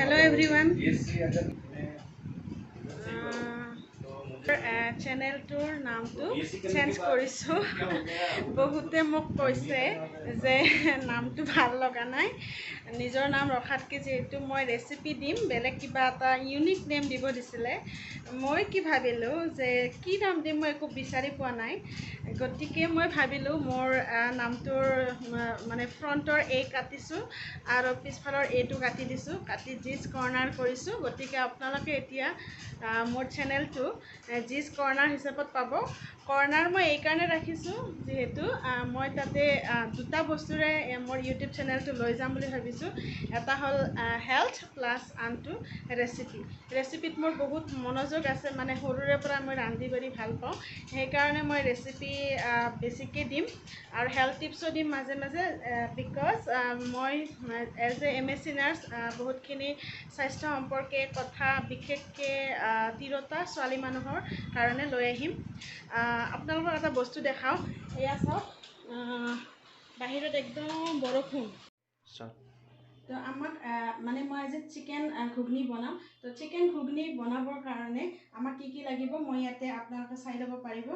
Hello everyone. চেনেলটোৰ নামটো change কৰিছোঁ। বহুতে মোক কৈছে যে নামটো ভাল লগা নাই, নিজৰ নাম ৰখাতকৈ যিহেতু মই ৰেচিপি দিম, বেলেগ কিবা এটা ইউনিক নেম দিব দিছিলে। মই কি ভাবিলোঁ যে কি নাম দিম, মই একো বিচাৰি পোৱা নাই। গতিকে মই ভাবিলোঁ মোৰ নামটোৰ মানে ফ্ৰণ্টৰ এ কাটিছোঁ আৰু পিছফালৰ এটো কাটি দিছোঁ, কাটি জিজ কৰ্ণাৰ কৰিছোঁ। গতিকে আপোনালোকে এতিয়া মোৰ চেনেলটো জিজ কৰ্ণাৰ হিচাপত পাব। কৰ্ণাৰ মই এইকাৰণে ৰাখিছোঁ যিহেতু মই তাতে দুটা বস্তুৰে মোৰ ইউটিউব চেনেলটো লৈ যাম বুলি ভাবিছোঁ। এটা হ'ল হেল্থ প্লাছ আনটো ৰেচিপি। ৰেচিপিত মোৰ বহুত মনোযোগ আছে, মানে সৰুৰে পৰা মই ৰান্ধি বাঢ়ি ভাল পাওঁ, সেইকাৰণে মই ৰেচিপি বেছিকৈ দিম আৰু হেল্থ টিপছো দিম মাজে মাজে। Because মই as a M S C nurse বহুতখিনি স্বাস্থ্য সম্পৰ্কে কথা, বিশেষকৈ তিৰোতা ছোৱালী মানুহৰ কাৰণে লৈ আহিম। আপোনালোকক এটা বস্তু দেখাওঁ, এয়া চাওক, বাহিৰত একদম বৰষুণ। তো আমাক মানে মই আজি চিকেন ঘুগনি বনাম। তো চিকেন ঘুগনি বনাবৰ কাৰণে আমাক কি কি লাগিব মই ইয়াতে আপোনালোকে চাই ল'ব পাৰিব।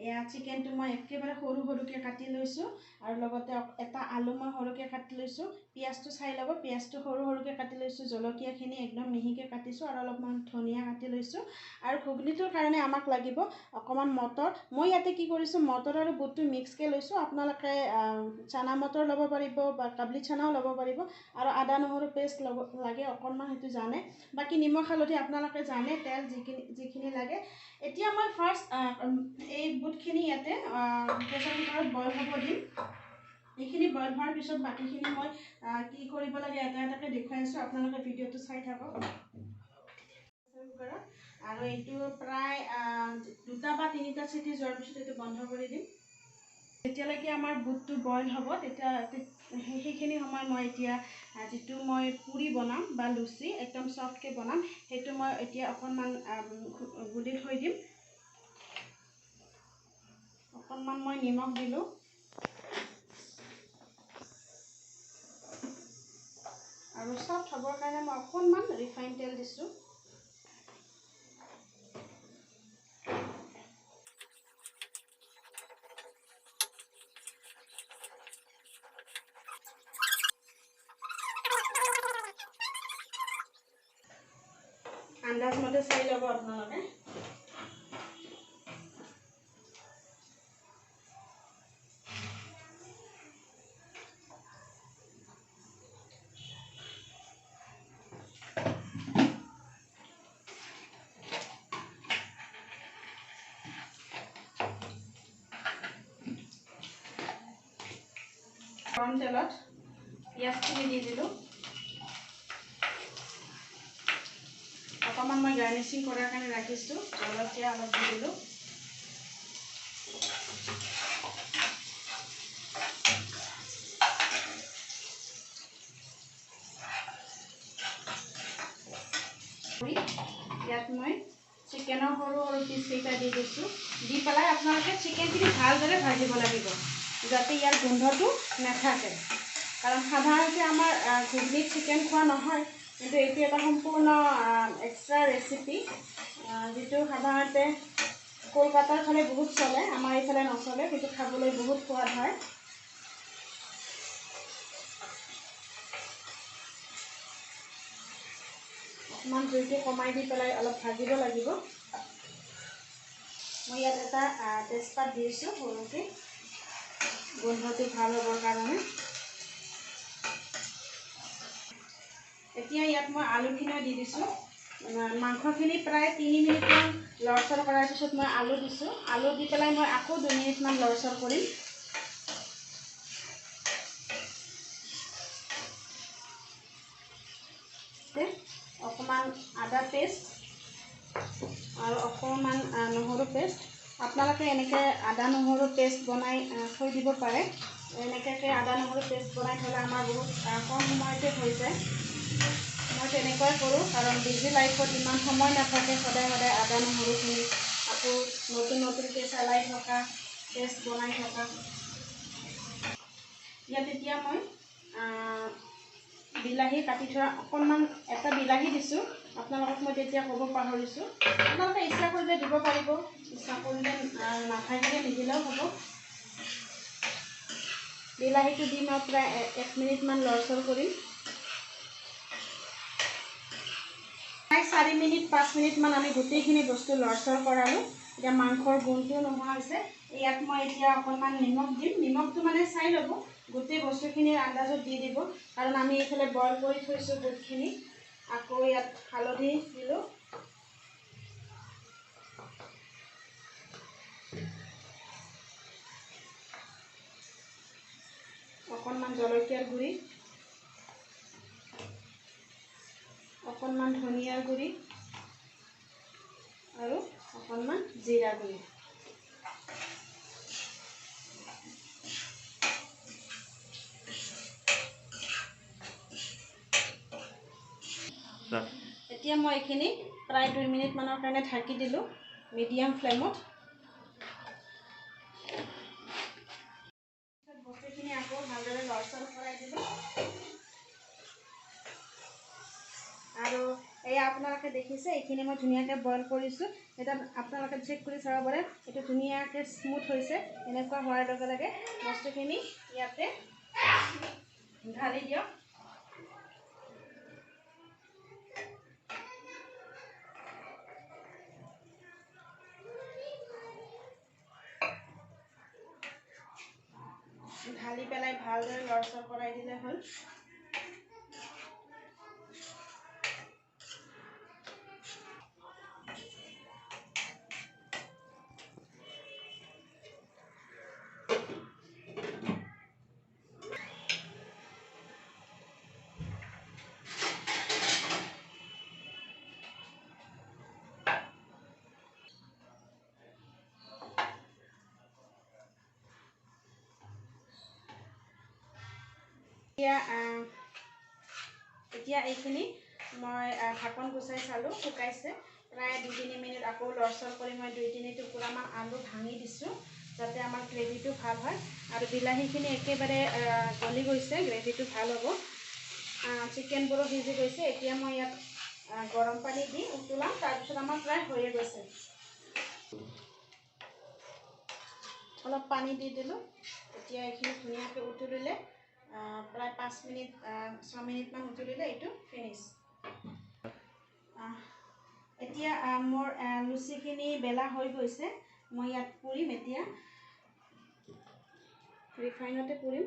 এয়া চিকেনটো মই একেবাৰে সৰু সৰুকৈ কাটি লৈছোঁ আৰু লগতে এটা আলু মই সৰুকৈ কাটি লৈছোঁ। পিঁয়াজটো চাই ল'ব, পিঁয়াজটো সৰু সৰুকৈ কাটি লৈছোঁ, জলকীয়াখিনি একদম মিহিকৈ কাটিছোঁ আৰু অলপমান ধনিয়া কাটি লৈছোঁ। আৰু ঘুগনিটোৰ কাৰণে আমাক লাগিব অকণমান মটৰ। মই ইয়াতে কি কৰিছোঁ, মটৰ আৰু বুটটো মিক্সকৈ লৈছোঁ। আপোনালোকে চানা মটৰ ল'ব পাৰিব বা কাবলি চানাও ল'ব পাৰিব। আৰু আদা নহৰু পেষ্ট ল'ব লাগে অকণমান, সেইটো জানে। বাকী নিমখ হালধি আপোনালোকে জানে, তেল যিখিনি লাগে। এতিয়া মই ফাৰ্ষ্ট এই বুটখিনি ইয়াতে প্ৰেছাৰ কুকাৰত বইল হ'ব দিম। এইখিনি বইল হোৱাৰ পিছত বাকীখিনি মই কি কৰিব লাগে এটা এটাকৈ দেখুৱাই আছোঁ, আপোনালোকে ভিডিঅ'টো চাই থাকক। কুকাৰত আৰু এইটো প্ৰায় 2টা বা 3টা চিটি যোৱাৰ পিছত এইটো বন্ধ কৰি দিম। যেতিয়ালৈকে আমাৰ বুটটো বইল হ'ব তেতিয়া সেইখিনি সময় মই এতিয়া যিটো মই পুৰি বনাম বা লুচি একদম চফ্টকৈ বনাম, সেইটো মই এতিয়া অকণমান গুলি থৈ দিম। অকণমান মই নিমখ দিলোঁ। আৰু চফ্ট হ'বৰ কাৰণে মই অকণমান ৰিফাইন তেল দিছোঁ। আন্দাজমতে চাই ল'ব আপোনালোকে। গৰম তেলত পিঁয়াজখিনি দি দিলোঁ। অকণমান মই গাৰ্নিচিং কৰাৰ কাৰণে ৰাখিছোঁ, জলকীয়া অলপ দি দিলোঁ। ইয়াত মই চিকেনৰ সৰু সৰু পিচকেইটা দি দিছোঁ। দি পেলাই আপোনালোকে চিকেনখিনি ভালদৰে ভাজিব লাগিব যাতে ইয়াৰ গোন্ধটো নাথাকে। কাৰণ সাধাৰণতে আমাৰ ঘুগনিত চিকেন খোৱা নহয়, কিন্তু এইটো এটা সম্পূৰ্ণ এক্সট্ৰা ৰেচিপি যিটো সাধাৰণতে কলকাতাৰ ফালে বহুত চলে, আমাৰ এইফালে নচলে, কিন্তু খাবলৈ বহুত সোৱাদ হয়। অকণমান জুইটো কমাই দি পেলাই অলপ ভাজিব লাগিব। মই ইয়াত এটা তেজপাত দিছোঁ সৰুকৈ, গোন্ধটো ভাল হ'বৰ কাৰণে। এতিয়া ইয়াত মই আলুখিনিও দি দিছোঁ। মাংসখিনি প্ৰায় 3 মিনিটমান লৰচৰ কৰাৰ পিছত মই আলু দিছোঁ। আলু দি পেলাই মই আকৌ 2 মিনিটমান লৰচৰ কৰিম। অকণমান আদা পেষ্ট আৰু অকণমান নহৰু পেষ্ট। আপোনালোকে এনেকৈ আদা নহৰু পেষ্ট বনাই থৈ দিব পাৰে। এনেকৈ আদা নহৰু পেষ্ট বনাই থ'লে আমাৰ বহুত কম সময়তে হৈ যায়। মই তেনেকুৱাই কৰোঁ, কাৰণ বিজি লাইফত ইমান সময় নাথাকে সদায় সদায় আদা নহৰুখিনি আকৌ নতুন নতুনকৈ চেলাই থকা, পেষ্ট বনাই থকা। ইয়াত এতিয়া মই বিলাহী কাটি থোৱা অকণমান এটা বিলাহী দিছোঁ। আপোনালোকক মই তেতিয়া ক'ব পাহৰিছোঁ। আপোনালোকে ইচ্ছা কৰিলে দিব পাৰিব, ইচ্ছা কৰিলে নাথাকিলে নিদিলেও হ'ব। বিলাহীটো দি মই প্ৰায় 1 মিনিটমান লৰচৰ কৰিম। প্ৰায় 4 মিনিট 5 মিনিটমান আমি গোটেইখিনি বস্তু লৰচৰ কৰালোঁ। এতিয়া মাংসৰ গোন্ধটো নোহোৱা হৈছে। ইয়াত মই এতিয়া অকণমান নিমখ দিম। নিমখটো মানে চাই ল'ব, গোটেই বস্তুখিনিৰ আন্দাজত দি দিব, কাৰণ আমি এইফালে বইল কৰি থৈছোঁ বুটখিনি। আকৌ ইয়াত হালধি দিলোঁ। অকণমান জলকীয়াৰ গুড়ি, অকণমান ধনিয়াৰ গুড়ি আৰু অকণমান জিৰা গুড়ি। এতিয়া মই এইখিনি প্ৰায় 2 মিনিটমানৰ কাৰণে ঢাকি দিলোঁ মিডিয়াম ফ্লেমত। বস্তুখিনি আকৌ ভালদৰে লৰচৰ কৰাই দিলোঁ। আৰু এয়া আপোনালোকে দেখিছে, এইখিনি মই ধুনীয়াকৈ বইল কৰিছোঁ। এতিয়া আপোনালোকে চেক কৰি চাব পাৰে, এইটো ধুনীয়াকৈ স্মুথ হৈছে। এনেকুৱা হোৱাৰ লগে লগে বস্তুখিনি ইয়াতে ঢালি দিয়ক। ঢালি পেলাই ভালদৰে লৰচৰ কৰাই দিলে হ'ল। এতিয়া এইখিনি মই ঢাকন গুচাই চালোঁ, শুকাইছে। প্ৰায় 2-3 মিনিট আকৌ লৰচৰ কৰি মই 2-3 টুকুৰামান আলু ভাঙি দিছোঁ, যাতে আমাৰ গ্ৰেভিটো ভাল হয়। আৰু বিলাহীখিনি একেবাৰে গলি গৈছে, গ্ৰেভিটো ভাল হ'ব। চিকেনবোৰো সিজি গৈছে। এতিয়া মই ইয়াত গৰম পানী দি উতলাম, তাৰপিছত আমাৰ প্ৰায় হৈয়ে গৈছে। অলপ পানী দি দিলোঁ। এতিয়া এইখিনি ধুনীয়াকৈ উতলিলে প্ৰায় 5 মিনিট 6 মিনিটমান উতলিলে এইটো ফিনিছ। এতিয়া মোৰ লুচিখিনি বেলা হৈ গৈছে। মই ইয়াত পুৰিম। এতিয়া ৰিফাইনতে পুৰিম।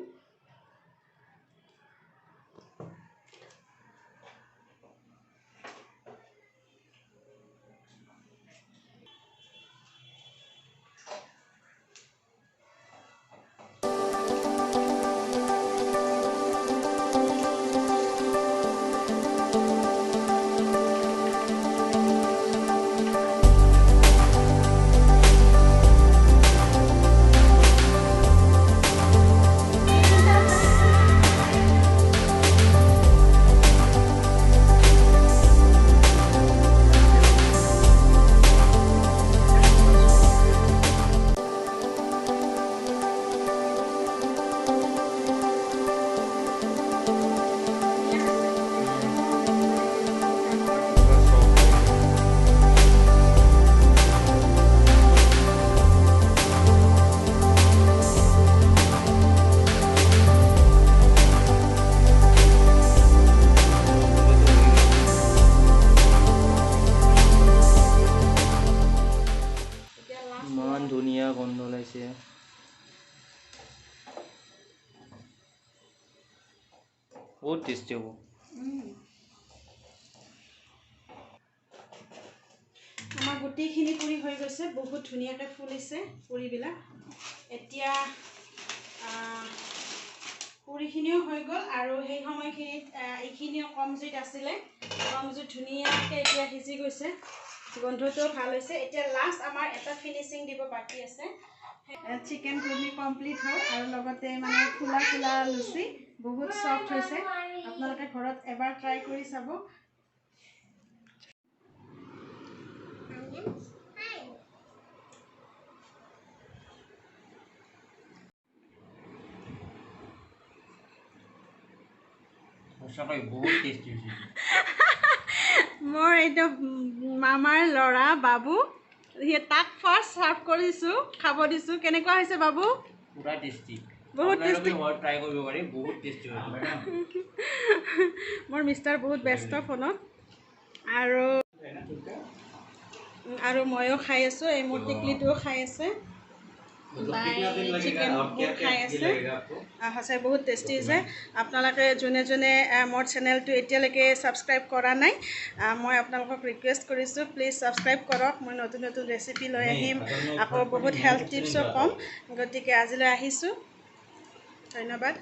ইমান ধুনীয়া গন্ধ ওলাইছে। বহুত টেষ্টি হ'ব। আমাৰ গোটেইখিনি পুৰি হৈ গৈছে, বহুত ধুনীয়াকৈ ফুলিছে পুৰিবিলাক। এতিয়া পুৰিখিনিও হৈ গ'ল। আৰু সেই সময়খিনিত এইখিনিও কম জুইত আছিলে, কম জুইত ধুনীয়াকৈ এতিয়া সিজি গৈছে, গোন্ধটোও ভাল হৈছে। এতিয়া লাষ্ট আমাৰ এটা ফিনিচিং দিব বাকী আছে। চিকেন ঘুগনি কমপ্লিট হ'ল আৰু লগতে মানে ফুলা ফুলা লুচি বহুত চফ্ট হৈছে। আপোনালোকে ঘৰত এবাৰ ট্ৰাই কৰি চাব। সঁচাকৈ বহুত টেষ্টি হৈছে। মোৰ এইটো মামাৰ ল'ৰা বাবু, সি তাক ফাৰ্ষ্ট চাৰ্ভ কৰিছোঁ, খাব দিছোঁ। কেনেকুৱা হৈছে বাবু? পুৰা টেষ্টি। বহুত টেষ্টি। ঘৰত ট্ৰাই কৰিব পাৰি, বহুত টেষ্টি হয়। মোৰ মিষ্টাৰ বহুত ব্যস্ত ফোনত, আৰু ময়ো খাই আছোঁ। এই মোৰ টিকলিটোও খাই আছে, চিকেনবোৰ খাই আছে। সঁচাই বহুত টেষ্টি হৈছে। আপোনালোকে যোনে যোনে মোৰ চেনেলটো এতিয়ালৈকে ছাবস্ক্ৰাইব কৰা নাই, মই আপোনালোকক ৰিকুৱেষ্ট কৰিছোঁ, প্লিজ ছাবস্ক্ৰাইব কৰক। মই নতুন নতুন ৰেচিপি লৈ আহিম, আকৌ বহুত হেল্থ টিপছো ক'ম। গতিকে আজিলৈ আহিছোঁ, ধন্যবাদ।